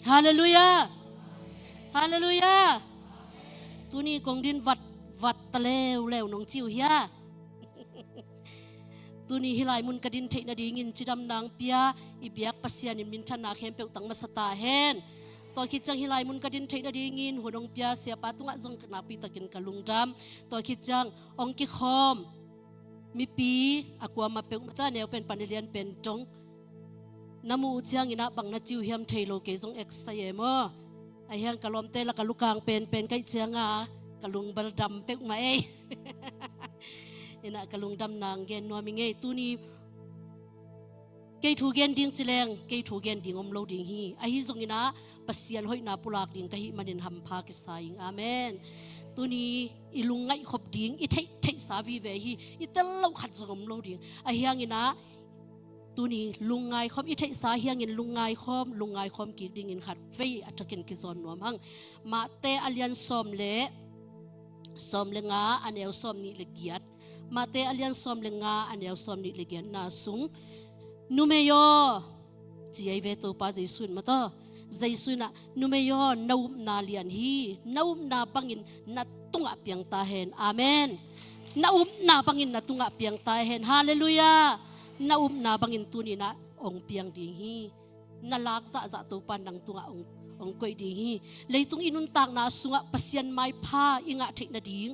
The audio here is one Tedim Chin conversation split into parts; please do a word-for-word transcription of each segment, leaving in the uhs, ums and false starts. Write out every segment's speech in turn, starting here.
Halleluiah. Halleluiah. Tuni kong din vat, vat ta leuleu nong ci uh hia? Tuni hih lai mun ka din theih nadingin cidamna hong pia i biak Pasian in minthanna khempeuh tang masa ta hen. Tua khit ciang hih lai mun ka din theih nadingin hun hong pia siapa tungah zong nakpi takin ka lungdam. Tua khit ciang hong kikhawm mipi a kuamah peuhmah, a neu pen pan a lian pen dong na muh uh ciangin ah bang na ci uh hiam thei lo, kei zong eksai e maw. Ahi hang ka lawmte la ka lukang penpen ka hih cianga ka lung bel dam peuhmah ei. Inah ka lungdamna hong gen nuam ing ei. Tuni kei thu gen ding ci leng kei thu gen ding om lo ding hi. Ahi zongin ah Pasian hoihna pulak ding ka hih manin hampha kisa ing. Amen. Tuni i lungngaih khop ding, i theih, theihsa vive hi. I tel loh khat zong om lo ding. Ahi hangin ah tuni lungngai khawm, i theihsa hi hangin lungngai khawm, lungngai khawm kik dingin khat vei a thakin kizawn nuam hang. Mate a lian sawm le, sawm le nga, a neu sawm nih le giat. Mate a lian sawm le nga, a neu sawm nih le giatna sung, numei aw, ci ei ve Topa Jesu in maw taw. Jesu in ah, numei aw, na upna lian hi, na upna bangin na tungah piang ta hen. Amen. Na upna bangin na tungah piang ta hen. Halleluiah. Na upna bangin tuni-in ah hong piang ding hi. Na lak zahzah Topa nang tungah hong, hong koih ding hi. Leitung i nuntakna sungah Pasian maipha i ngah theih nading,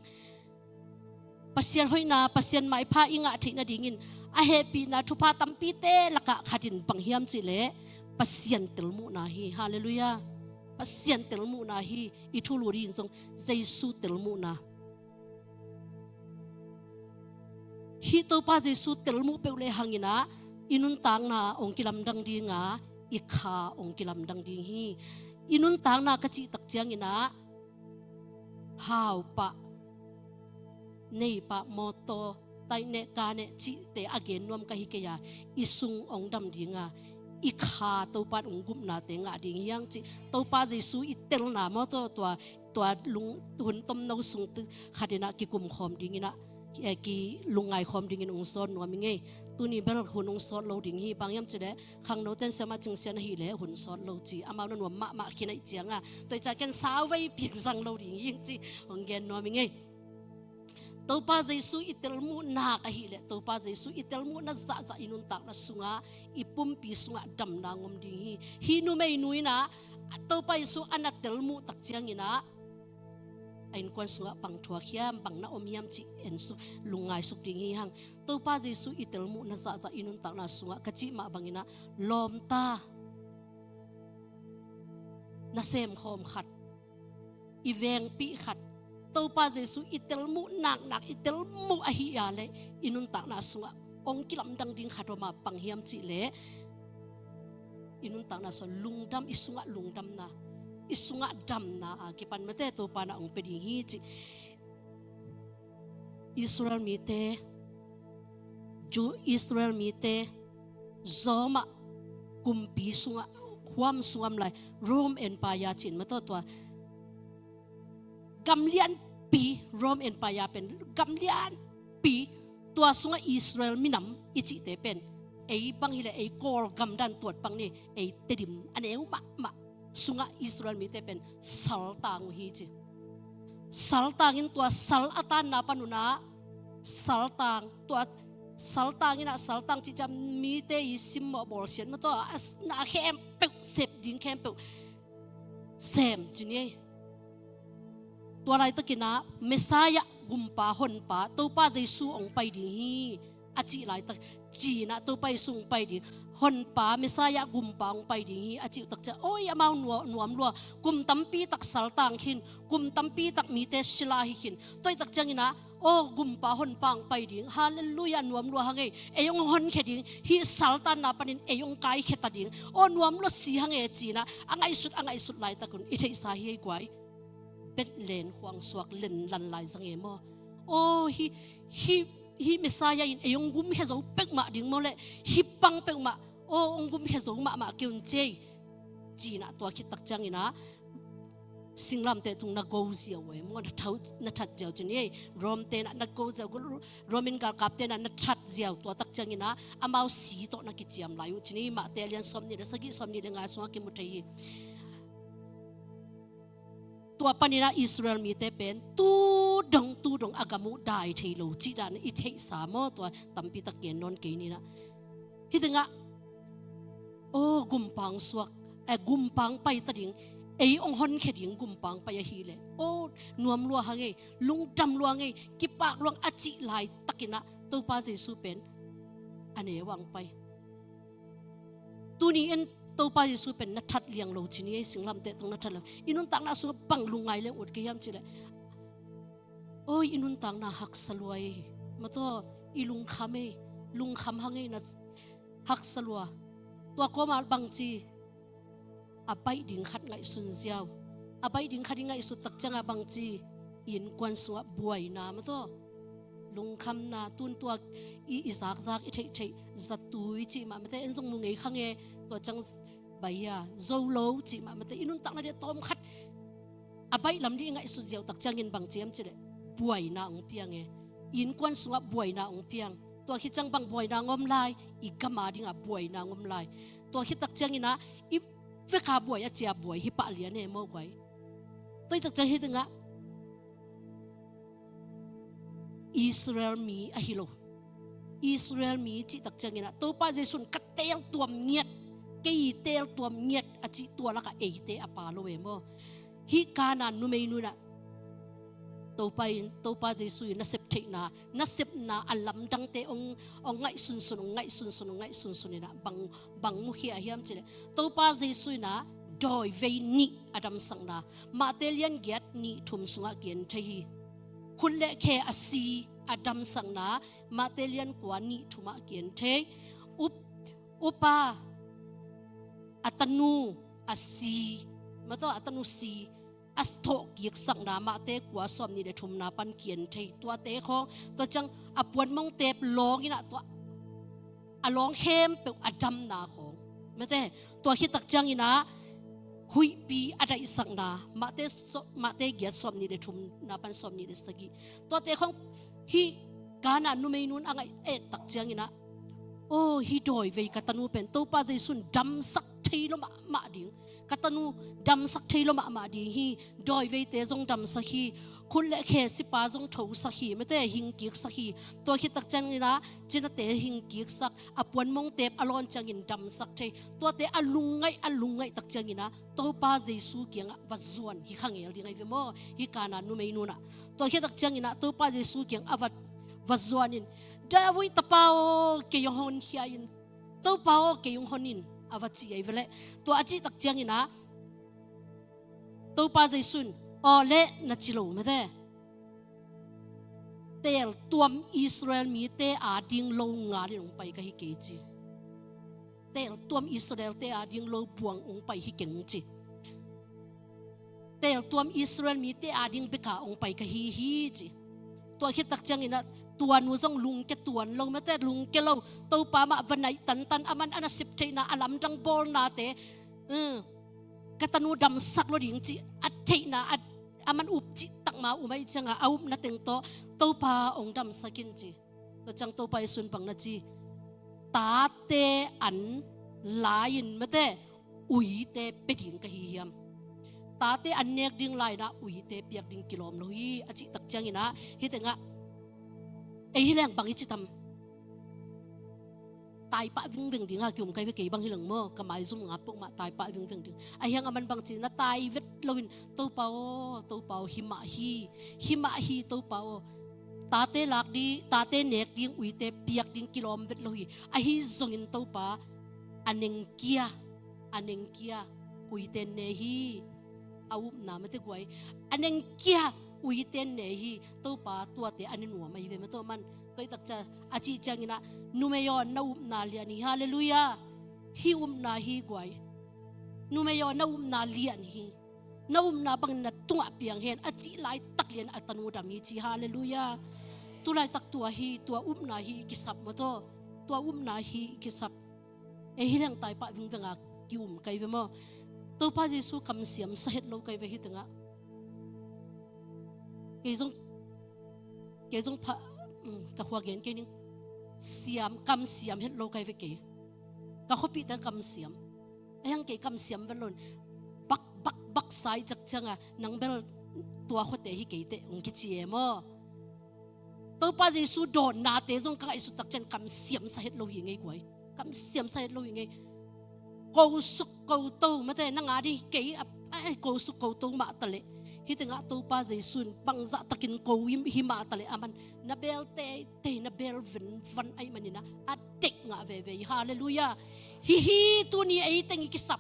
Pasian hoihna, Pasian maipha i ngah theih nadingin a hehpihna thupha tampite lakah khat in bang hiam cih leh Pasian telmuhna hi. Halleluiah. Pasian telmuhna hi. I thulu ding zong Jesu telmuhna. Hih Topa Jesu telmuh peuh lehang in ah i nuntakna hong kilamdang ding a, i kha hong kilamdang ding hi. I nuntakna ka cih tak ciangin ah haupah, neipah, mawtaw, taih neh, kaa neh cihte a gen nuam ka hi kei a, i sung hong dam ding a, i kha Topa in hong gupnate ngah ding hi hang cih Topa Jesu i telna maw taw, tua, tua lung, hun tomno sung tu khat in ah kikum khawm dingin ah, eh, ki lungngai khawm dingin hong zawn nuam ing ei. Tuni bel hun hong sawt lo ding hi, bang hiam cih leh khangnote in siamah cingsian ahih leh hun sawt lo ci, amau na nuam mahmah khin ahih cianga, tua hi ciang ken sauvei piang zang lo ding hi ci hong gen nuam ing ei. Topa Jesu i telmuhna ka hih leh, Topa Jesu i telmuhna zahzah i nuntakna sungah, i pumpi sungah damna hong om ding hi. Hih numeinu in ah Topa Jesu a na telmuh tak ciangin ah a innkuan sungah bang thuak hiam, bang na om hiam cih en suk, lungngai suk ding hi hang. Topa Jesu i telmuhna zahzah i nuntakna sungah ka cih mah bangin ah lawmta, nasem khawm khat, i vengpih khat, Topa Jesu i telmuh naknak, i telmuh ahih a leh i nuntakna sungah hong kilamdang ding khat om a, bang hiam cih leh i nuntakna sungah lungdam, i sungah lungdamna, i sungah damna a kipan mate Topa in ah hong pia ding hi ci. Israel mite, Jew Israel mite, Rome ah kumpi sungah, huam sungah om lai, Rome Empire ci-in maw taw, tua gam lianpi, Rome Empire pen gam lianpi, tua sungah Israel minam i cihte pen ei bang hi leh ei Kawlgam dan tuat bang ni, ei Tedim a neu mahmah sungah Israel mite pen saltang uh hi ci. Saltang in tua sal a tanna pan un ah, saltang, tua saltang in ah, saltang cih ciang mite i simmawh bawlsiat maw taw, a, na khempeuh, sep ding khempeuh sem ci ni ei. Tua laitakin ah Messiah, gumpa, honpa, Topa Jesu hong pai ding hi a cih laitak, ci-in ah Topa Jesu hong pai ding, honpa, Messiah, gumpa hong pai ding hi a cih uh tak ciang, oi, amau nuam, nuam lua, kum tampi tak saltang khin, kum tampi tak mite sila hi khin, tua hi tak ciangin ah, aw, gumpa honpa hong pai ding, halleluiah, nuam lua hang ei, ei hong honkhia ding, hih saltanna panin ei hong kaikhia ta ding, aw, nuam lua si hang ei ci-in ah a ngaihsut, a ngaihsut laitak un i theihsa hi ei guai. Bethlehem khuang suak lenlan lai zang e maw. Aw, hih, hih, hih Messiah in ei hong gumkhia zo peuhmah ding maw leh, hih bang peuhmah, aw, hong gumkhia zo mahmah kei un ci ei, ci-in ah tua khit tak ciangin ah singlamteh tung na go ziau e maw, na thau, na that ziau ci ni ei. Rome-te in ah na go ziau, Roman galkapte in ah na that ziau, tua tak ciangin ah amau si tawh na kiciam lai uh ci ni ei. Mate a lian sawm nih le sagih, sawm nih le nga sungah kimu thei hi. tua panin ah Israel mite pen tu dong tu dong a gam uh dai thei lo cih dan i theihsa maw? Tua tampi tak gen nawn kei ni in ah. Hih tengah, aw, gumpang suak, eh, gumpang pai ta ding, ei hong honkhia ding gumpang pai ahih leh, aw, nuam lua hang ei, lungdam lua hang ei, kipak lua hang a cih laitakin ah Topa Jesu pen a neu ah hong pai. Tuni in Topa Jesu pen na that liang lo ci ni ei, singlamteh tawh na that lo. I nuntakna sungah bang lungngai leng ut ka hiam cih leh, oi, i nuntakna haksa lua ei, mataw, i lungkham ei, lungkham hang ei, na haksa lua. Tua kawmah bangci, a baih ding khat ngaihsun ziau. A baih ding khat i ngaihsut tak ciangah bangci, innkuan sungah buaina, mataw, lungkhamna, tun tua i, i zakzak, i theihtheih, zatui cih mah, mataw, en zong mu ngei kha nge, tua ciang baih a, zo lo cih mah, mataw, i nuntakna ding tawm khat a baih lam ding i ngaihsut ziau tak ciangin bangci hiam cih leh, buaina hong piang e. Innkuan sungah buaina hong piang. Tua khit ciang bang buaina hong om lai? I gam a dingah buaina hong om lai. Tua khit tak ciangin ah i vek a buai a cia buai hi pah lian e maw guai. Tua hi tak ciang hih tengah Israel mi ahi lo. Israel mi cih tak ciangin ah Topa Jesu in ka teeltuam ngiat, kei i teeltuam ngiat a cih tua lakah eite a pha lo e maw? Hih Kanaan numeinu in ah Topa in, Topa Jesu in nasep theihna, nasepna a lamdangte hong, hong ngaihsunsun, hong ngaihsunsun, hong ngaihsunsun in ah bang, bang mukhia hiam cih leh, Topa Jesu in ah dawivei nih a damsakna Matthai lian giat nih thum sungah gen thei hi. Khut le khe a si a damsakna Matthai lian kua nih thum ah gen thei. Up, upa a tanu a si, mataw, a tanu si a thawh kiksakna Matthai kua sawm nih le thumna pan kian thei. Tuate khawng, tua ciang a puanmong tep lawng in ah tua a lawng khempeuh a damna khawng, mataw, tua khit tak ciangin ah huihpi a daihsakna Matthai so-, Matthai giat sawm nih le thumna pan sawm nih le sagih. Tuate khawng hih Kanaan numeinu in a ngaih et tak ciangin ah, aw, hih dawivei ka tanu pen Topa Jesu in damsak thei lo mahmah ding, ka tanu damsak thei lo mahmah ding hi, dawiveite zong damsak hi, khut le khe sipa zong thosak hi, mataw, hing kiksak hi. Tua khit tak ciangin ah cinate hing kiksak, a puanmong tep a lawn ciangin damsak thei. Tuate a lungngaih, a lungngaih tak ciangin ah Topa Jesu kiangah va zuan hi kha ngel ding ahi ve maw, hih Kanaan numeinu in ah. Tua khit tak ciangin ah Topa Jesu kiangah va, va zuan in, David tapa aw, kei hong honkhia in, Topa aw, kei hong hon in, a va ci ahi ve leh. Tua a cih tak ciangin ah Topa Jesu in, aw leh, na ci lo, mataw, teeltuam Israel mite a ding lo ngalin hong pai ka hi kei ci. Teeltuam Israelte a ding lo buang hong pai hi keng ci. Teeltuam Israel mite a ding bek a hong pai ka hi hi ci. Tua khit tak ciangin ah tua nu zong lungke tuan lo, mataw, lungke lo. Topa mah va naih tantan, aman a nasep theihna, a lamdang bawlnate, um, ka tanu damsak lo ding cih a theihna, a, aman up cih tak ma um ahih ciangah a upna teng tawh Topa hong damsak in ci. Tua ciang Topa Jesu in bang na ci, tate an lai-in, mataw, uite pia ding ka hi hiam? Tate an nek ding lai-in ah uite piak ding kilawm lo hi, a cih tak ciangin ah hih tengah ei hi leng bang i ci tam? Taipah vingveng ding a ki-um ka hi ve, kei bang hi leng maw, ka maizum nga peuhmah taipah vingveng ding. Ahih hang aman bang ci, na tai vet loin, Topa aw, Topa aw, hi mah hi, hi mah hi, Topa aw. Tate lak ding, tate nek ding, uite piak ding kilawm vet lo hi. Ahi zongin Topa, a nengkia, a nengkia uite ne hi. A upna, mataw, guai, a nengkia uite ne hi. Topa tuate a ne nuam ahi ve, mataw, aman. Tua hi tak ciang, a cih ciangin ah, numei aw, na upna lian hi. Halleluiah. Hih upna hi, guai. Numei aw, na upna lian hi. Na upna bangin na tungah piang hen, a cih laitak lian a tanu dam hi ci. Halleluiah. Tu laitak tua hi, tua upna hi i kisap, mataw. Tua upna hi i kisap. Ei hi leng taipah vingveng a ki-um ka hi ve maw. Topa Jesu kamsiam sa het lo ka hi ve hih tengah. Kei zong, kei zong pha, um, ka khua gen kei ning. Siam, kamsiam het lo ka hi ve kei. Ka khuapihte kamsiam. Ahih hang kei kamsiam vet loin, bak bak bak sa i cak cianga, nang bel tua khuate hi keite hong kici e maw. Topa Jesu dawnnate zong ka ngaihsut tak ciang kamsiamsa het lo hi ngei guai. Kamsiamsa het lo hi ngei. Ko suk ko to mate, nang a ding hi kei a, a, ko suk ko to mah taleh, hih tengah Topa Jesu in bangzah takin ko hi mah taleh, aman na bel teitei, na bel venvan ahih manin a deih ngah veve hi. Halleluiah. Hih hi tuni ei teng i kisap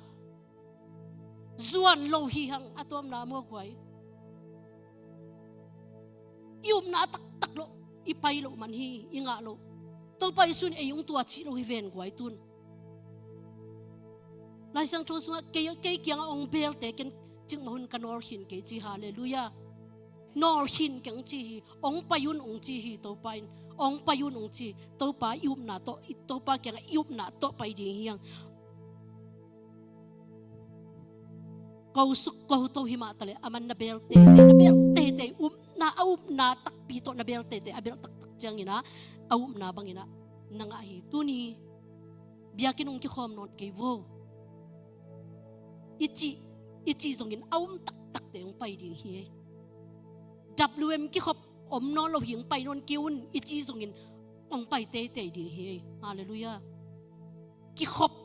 zuan lo hi hang, a tuamna maw guai. I upna taktak loh, i pai loh man hi, i ngah loh. Topa Jesu in ei hong tua cih lo hi ven guai tun. Lai Siangtho sungah kei, kei kiangah hong belte ken cikmah hun ka nawl khin kei ci. Halleluiah. Nawl khin keng ci hi. Hong pai un hong ci hi Topa in. Hong pai un hong ci. Topa i upna tawh, i Topa kiangah i upna tawh pai ding hi hang. Ko suk ko to hi mah taleh, aman na bel teitei, na bel teitei, upna, a upna takpi tawh na bel teitei, a belh taktak ciangin a, a upna bangin a na ngah hi. Tuni biakinn hong kikhawm nawn kei vo. I cih, i cih zongin a um taktakte hong pai ding hi. W M kikhop om nawn lo hi, hong pai nawn kei un, i cih zongin hong pai teitei ding hi. Halleluiah. Kikhop,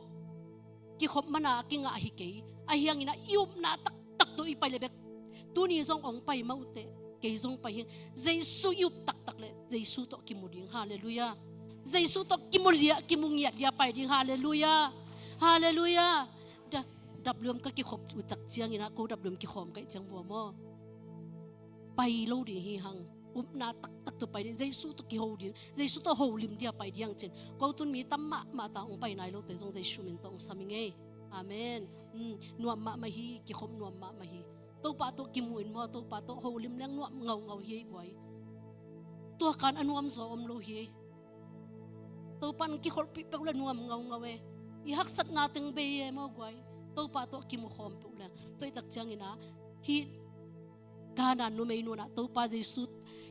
kikhop mana kingah hi kei. Ahi hangin a i upna taktak tawh i pai le bek, tuni zong hong pai mah uh teh, kei zong pai hi. Jesu i up taktak leh Jesu tawh kimu ding. Halleluiah. Jesu tawh kimu liah, kimu ngiat liah pai ding. Halleluiah. Halleluiah. Da, W M ka kikhop uh tak ciangin a, ko W M kikhawm ka hih ciang vua maw, pai lo ding hi hang. Upna taktak tawh pai ding, Jesu tawh kiho ding, Jesu tawh holim dia pai ding hang cin. Ko tun mi tam mahmah ta, hong pai nai lote zong Jesu min tawh hong sam hi ngei. Amen. Hmm, nuam mahmah hi, kikhop nuam mahmah hi. Topa tawh kimu in maw, Topa tawh holim leng nuam ngaungau hi ei guai. Tua kan a nuam zaw om lo hi ei. Topa in kikholhpih peuh le nuam ngaungau e. I haksatna teng bei e maw guai. Topa tawh kimu khawm peuh le. Tua i tak ciangin a, hih Ghana numei nu in a Topa Jesu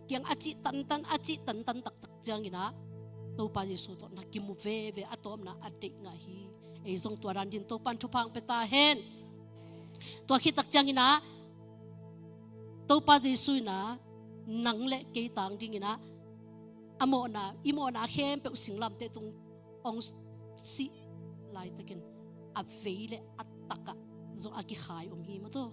kiang a cih tantan, a cih tantan taktak ciangin a, Topa Jesu tawh na kimu veve, a tawpna a deih ngah hi. Ei zong tua dan din Topa in thupha hong pia ta hen. Tua khit tak ciangin a, Topa Jesu in a, nang le kei tang dingin a, a mawhna, i mawhna khempeuh singlamteh tung hong sih laitakin, a vei le a takah zong a kikhai om hi maw taw.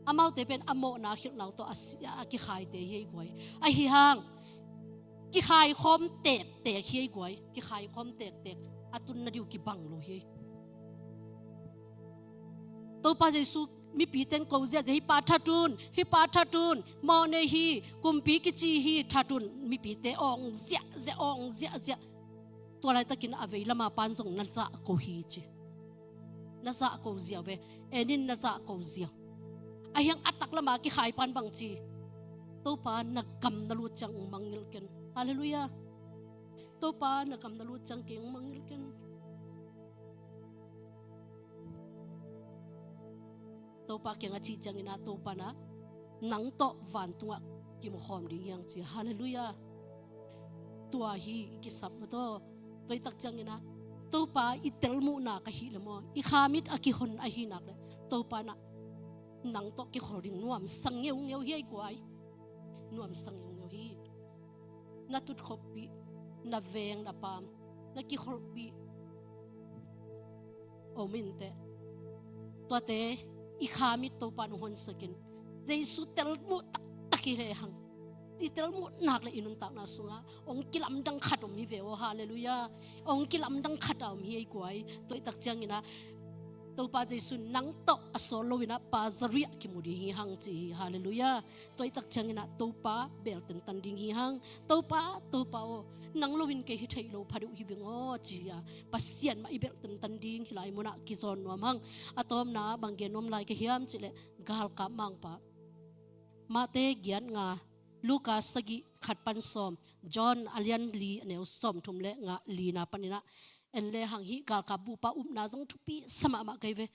Amaute pen a mawhna khilhna uh tawh a si-, a kikhaite hi ei guai. Ahi hang, kikhai khawm tektek hi ei guai. Kikhai khawm tektek, a tunna ding uh kibang lo hi ei. Topa Jesu, mipite in ko ziahziah, "Hih pa that un, hih pa that un, mawh nei hi, kumpi kici hi, that un," mipite awng ziahziah, awng ziahziah. Tua laitakin a vei lama pan zong, "Na zah ko hi," ci. Na zah ko ziau ve, en in na zah ko ziau. Ahi hang a tak lama kikhai pan bang ci, "Topa, na gam na lut ciang hong mangngilh ken." Halleluiah. "Topa, na gam na lut ciang kei hong mangngilh ken." Topa kiang a cih ciangin a, Topa in a, "Nang tawh vantungah kimukhawm ding hi hang," ci. Halleluiah. Tua hi i kisap maw taw. Tua i tak ciangin a, Topa i telmuhna ka hih le maw, i khamit a kihon ahi nak le, Topa in a, nang tawh kikhol ding nuamsa ngeungeu hi ei guai. Nuamsa ngeungeu hi. Na tutkhopih, na veng, na paam, na kikholhpih om inteh. Tuate i khamit Topa in hong honsak in. Jesu telmuh taktak hi le hang, i telmuh nak le i nuntakna sungah hong kilamdang khat om hi ve aw. Halleluiah. Hong kilamdang khat a om hi ei guai. Tua i tak ciangin a, Topa Jesu in, "Nang tawh a sawl lo in a, pa zariah kimu ding hi hang," ci hi. Halleluiah. Tua i tak ciangin a, Topa belh tentan ding hi hang. "Topa, Topa aw, nang lo in kei hi theih lo pha deuh hi veng aw," ci-a Pasian mah i belh tentan ding, hih lai munah kizawn nuam hang. A tawpna bang gen nuam lai ka hiam cih leh, galkap mangpa. Matthai giat nga, Luka sagih khat pan sawm, John a lian li a neu sawmthum le nga, lina panin a en le hang, hih galkap bupa upna zong thupi sa mahmah kei ve.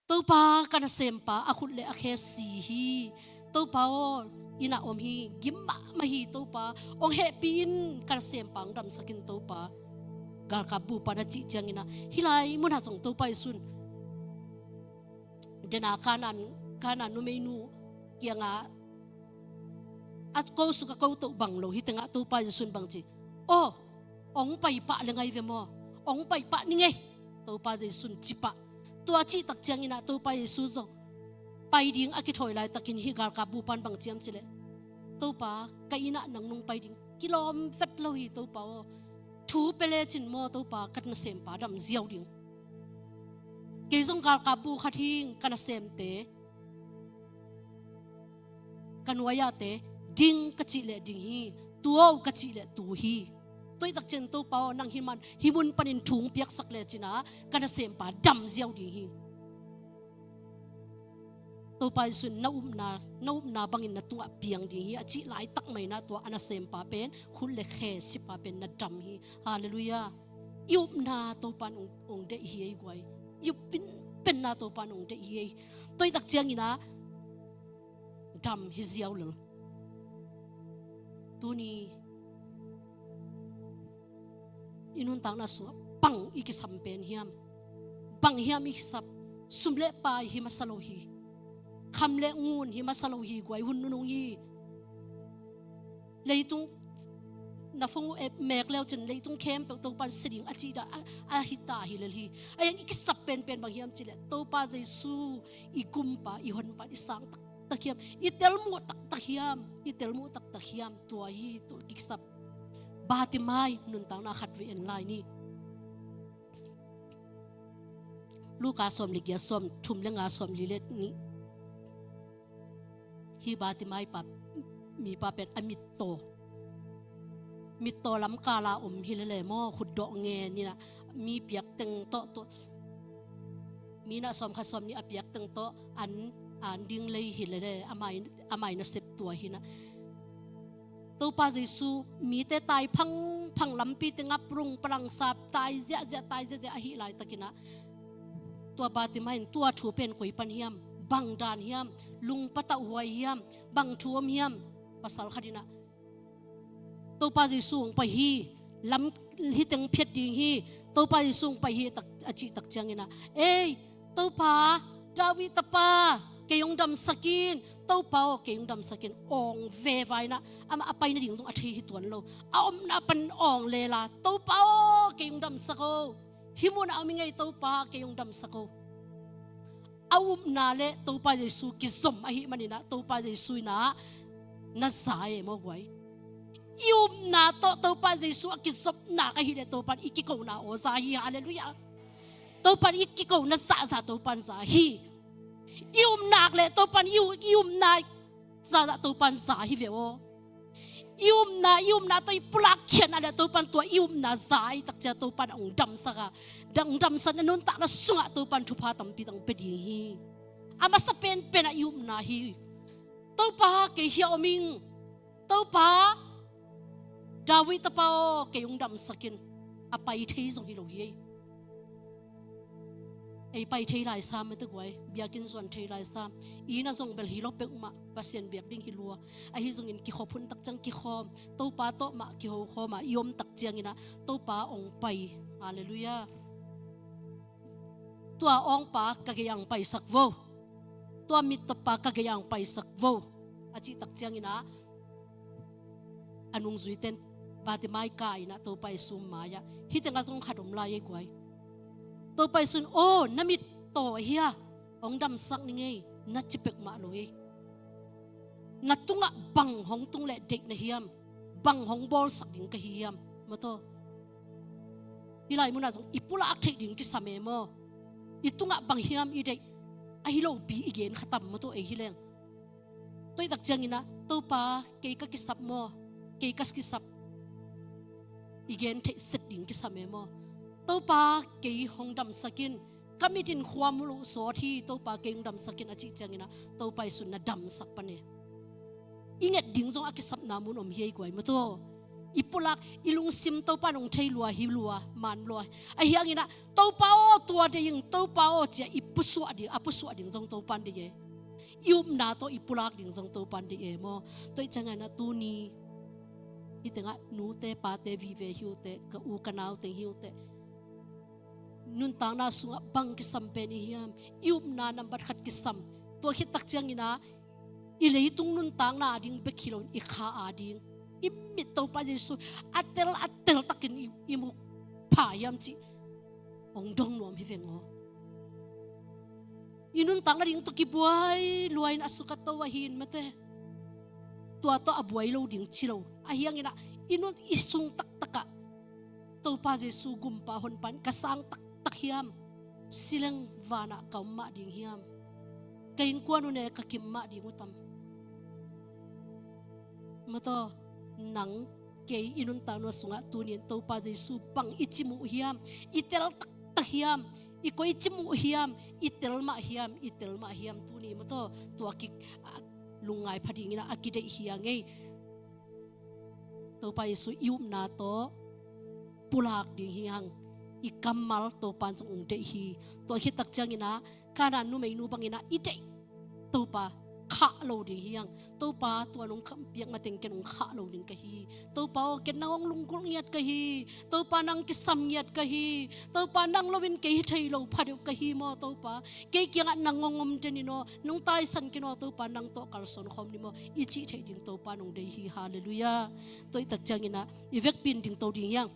"Topa, ka nasempa a khut le a khe si hi. Topa aw, inn ah om hi, gim mahmah hi Topa. Hong hehpih in, ka nasempa hong damsak in Topa." Galkap bupa in a cih ciangin a, hih lai munah zong Topa Jesu in Dena Kanaan, Kanaan numeinu kiangah a ko suk a ko toh bang lo hi tengah Topa Jesu in bang ci? Aw, ong pai pah le ngai ve maw? Ong pai pah ni ngei, Topa Jesu in ci pah. Tua cih tak ciangin ah Topa Jesu zong pai ding a kithawi laitakin hih galkap bupa'n bang ci hiam cih leh, Topa, ka inn ah nang nung pai ding kilawm vet lo hi Topa aw. Thu pia lecin maw Topa, ka nasempa dam ziau ding. Kei zong galkap bu khat hing, ka nasemte, ka nuai-ate, ding ka cih leh ding hi, tu aw ka cih leh tu hi. Tua hi tak ciang Topa aw, nang hih man, hih mun panin thu ong piaksak lecin ah ka nasempa dam ziau ding hi. Topa Jesu in na upna, na upna bangin na tungah piang ding hi a cih laitak mah in ah tua a nasempa pen, khut le khe sipa pen na dam hi. Halleluiah. I upna Topa in ong, ong deih hi ei guai. I up pen, penna Topa in ong deih hi ei. Tua hi tak ciangin ah dam hi ziau lel. Tuni i nuntakna sungah bang i kisam pen hiam? Bang hiam i kisap? Sum le pai hi masa lo hi. Kham le ngun hi masa lo hi guai, hun nunung hi. Leitung na phung uh mek leu cin leitung khempeuh Topa in sia ding a cih dah a, a hi ta hi lel hi. Ahi hang i kisap penpen bang hiam cih leh Topa Jesu i gumpa, i honpa, i sang taktak hiam, i telmuh taktak hiam, i telmuh taktak hiam, tua hi tua kisap. Bartimai nuntakna khat vei en lai ni. Luka sawm le giat, sawm thum le nga, sawm li le nih. Hih Bartimai pa, mipa pen a mittaw, mittaw lamkala om hi lele maw, khutdawh ngen in ah, mi piak teng tawh, tawh, mi na sawm khat sawm nih a piak teng tawh an, an ding lei hi lele, a mai, a mai nasep tua hi in ah. Topa Jesu, mite tai phangphang, lampi tengah prung palang sap, tai ziahziah, tai ziahziah ahih laitakin ah, tua Bartimai in tua thu pen koi pan hiam, bang dan hiam, lungpa tauhuai hiam, bang thu om hiam, pasal khat in ah, Topa Jesu hong pai hi, lam hi teng phiat ding hi, Topa Jesu hong pai hi tak, a cih tak ciangin ah, ei, Topa, David tapa, kei hong damsak in, Topa aw, kei hong damsak in, awng veva in ah, amah a pai nading zong a thei hi tuan lo, a omna pan awng lela, Topa aw, kei hong damsak o, hih munah om ing ei Topa, kei hong damsak o. A upna le Topa Jesu kizom ahih manin ah, Topa Jesu in ah na za e maw guai. I upna tawh Topa Jesu a kizopna ka hih leh Topa in i kikona aw za hi, halleluiah. Topa in i kikona zahzah Topa in za hi. I upna leh Topa in i u-, i upna zahzah Topa in za hi ve aw. I upna, i upna tawh i pulak khiatna leh Topa in tua i upna za i tak ciang Topa in hong damsak a, dang damsakna nuntakna sungah Topa in thupha tampi tang pia ding hi. A masa penpen ah i upna hi. Topa, kei hiah om ing. Topa, David tapa aw, kei hong damsak in. A pai thei zong hi lo hi ei. Ei pai thei lai sam mate guai, biakinn zuan thei lai sam. I inn ah zong bel hi lo peuhmah, Pasian biak ding hi lua. Ahi zongin kikhop hun tak ciang kikhawm, Topa tawh mah kiho khawm a i om tak ciangin ah Topa hong pai. Halleluiah. Tua awngpa ka gei-ah hong paisak vo. Tua mittawpa ka gei-ah hong paisak vo, a cih tak ciangin ah, a nungzuite'n Bartimai ka in ah Topa Jesu mai-ah, hih tengah zong khat om lai ei guai. Topa Jesu in, aw, na mittaw ahi a, hong damsak ning ei, na ci peuhmah lo ei. Na tungah bang hong tung leh deih na hiam, bang hong bawlsak ding ka hi hiam, maw taw. Hih lai munah zong i pulak theih ding kisam e maw. I tungah bang hiam i deih, ahi lopi i gen kha tam, maw taw, ei hi leng. Tua hi tak ciangin ah, Topa, kei ka kisap maw, kei ka kisap, i gen theih set ding kisam e maw. Topa, kei hong damsak in, ka mit in khua mu loh sawt hi, Topa, kei hong damsak in, a cih ciangin ah, Topa Jesu in na damsak pan e. I nget ding zong a kisapna mun om hi ei guai, maw taw. I pulak, i lungsim Topa in hong thei lua hi lua, man lua. Ahi hangin ah, Topa aw, tua deih ing, Topa aw, ci-a i pusuah ding, a pusuah ding zong Topa in deih e. I upna tawh i pulak ding zong Topa in deih e maw. Tua hi ciangin ah tuni, hih tengah nute pate vive hi uh teh, ka u ka nau teng hi uh teh, nuntakna sungah bang kisam pen i hiam? I upna nambat khat kisam. Tua khit tak ciangin ah i leitung nuntakna ading bek hi loin i kha ading, i mit Topa Jesu a tel a tel takin i, i mu pha hiam cih hong dong nuam hi veng aw. I nuntak nading tawh kibuai lua in a suk a to ahi in mate. Tua tawh a buai lo ding ci lo. Ahi hangin ah i nun i sung taktak ah Topa Jesu gumpa honpa in ka sang taktak hiam? Si leng van ah ka om mah ding hiam? Ka innkuan uh ne ka kim mah ding uh tam? Mataw, nang kei i nuntakna sungah tuni in Topa Jesu bang i cimawh hiam? I tel taktak hiam? I koi cimawh hiam? I tel mah hiam? I tel mah hiam? Tuni mataw, tua ki, a, lungngai pha dingin ah a kideih hi a ngei. Topa Jesu i upna tawh pulak ding hi hang. I kammal Topa in zong hong deih hi. Tua khit tak ciangin ah Kanaan numeinu bangin ah i deih Topa khah lo ding hi hang. Topa, tua nong piak mateng ken hong khah lo ding ka hi. Topa aw, ken nang hong lunggulh ngiat ka hi. Topa, nang kisam ngiat ka hi. Topa, nang loin kei hi thei lo pha deuh ka hi maw Topa? Kei kiangah nang hong om den in aw, nong taisan ken aw Topa, nang tawh kalsuan khawm ni maw, i cih theih ding Topa nong deih hi. Halleluiah. Tua i tak ciangin ah i vekpi in dingto ding hi hang.